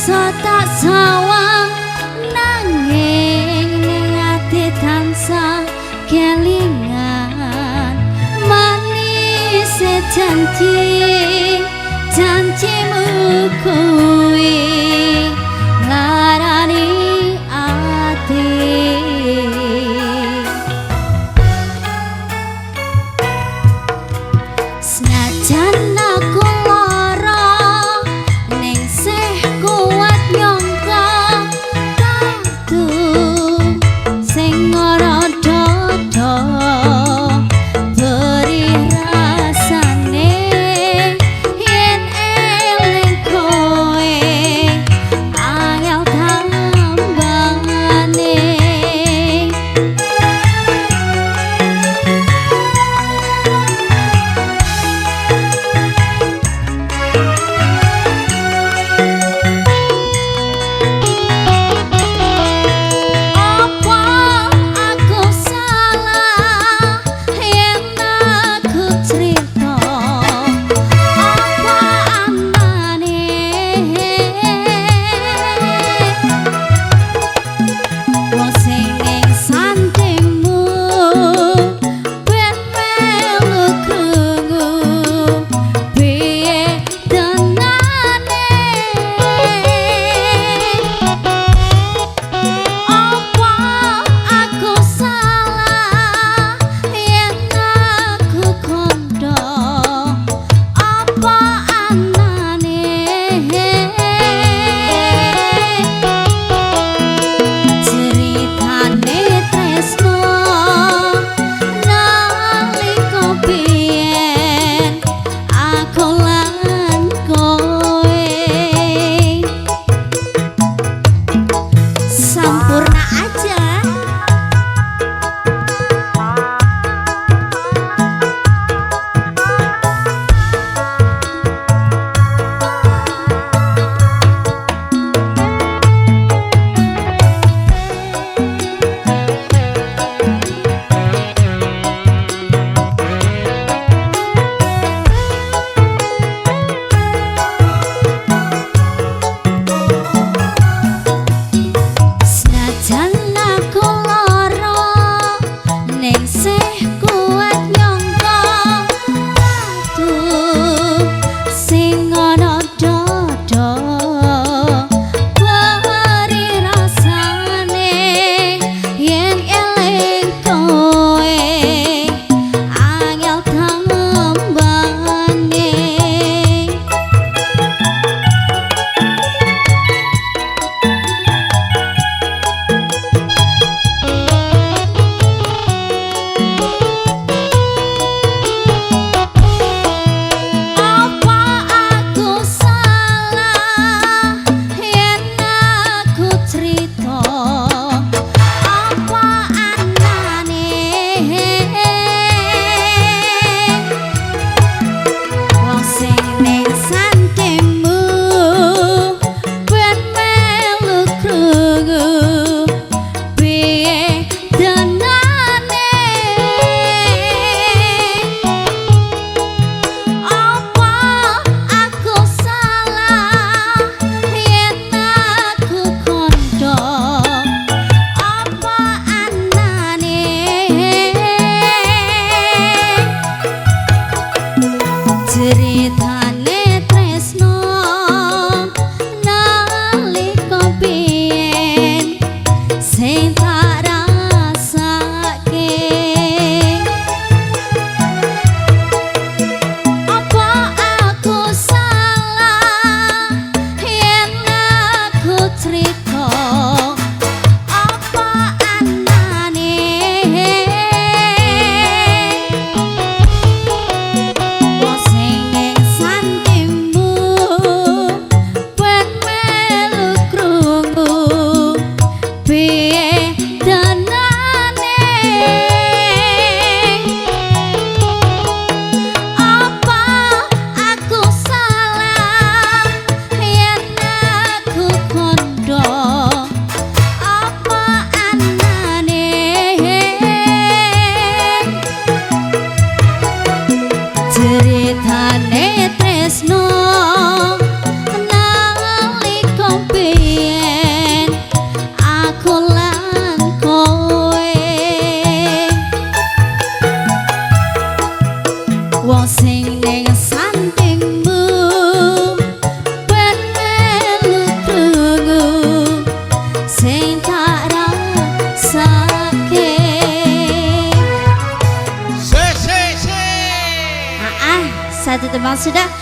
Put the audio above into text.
Iso tak sawang nanging ning ati tansah kelingan manis janji janjimu kuwi nglarani ati. Senajan aku lara ning sih kuat nyangka tatu sing ora dodo beri rasane yen eling kowe angel tambangane. Apa aku salah yen aku crita, apa anane wong sing ning sandingmu ben melu krungu piye tenane. Apa aku salah yen aku kondo, apa anane ceritane tresno nalika biyen aku lan kowe. Sampurna aja. Senajan aku lara ning sih kuat nyangka tatu sing ana dodo beri rasane yen eling kowe angel tambangane. Apa aku salah yen aku crita, apa anane wong sing ning sandingmu ben melu krungu piye tenane. Apa aku salah yen aku kondo, apa anane ceritane tresno nalika biyen sing tak rasake. Apa aku salah yen aku crita, apa anane wong sing ning Sudah.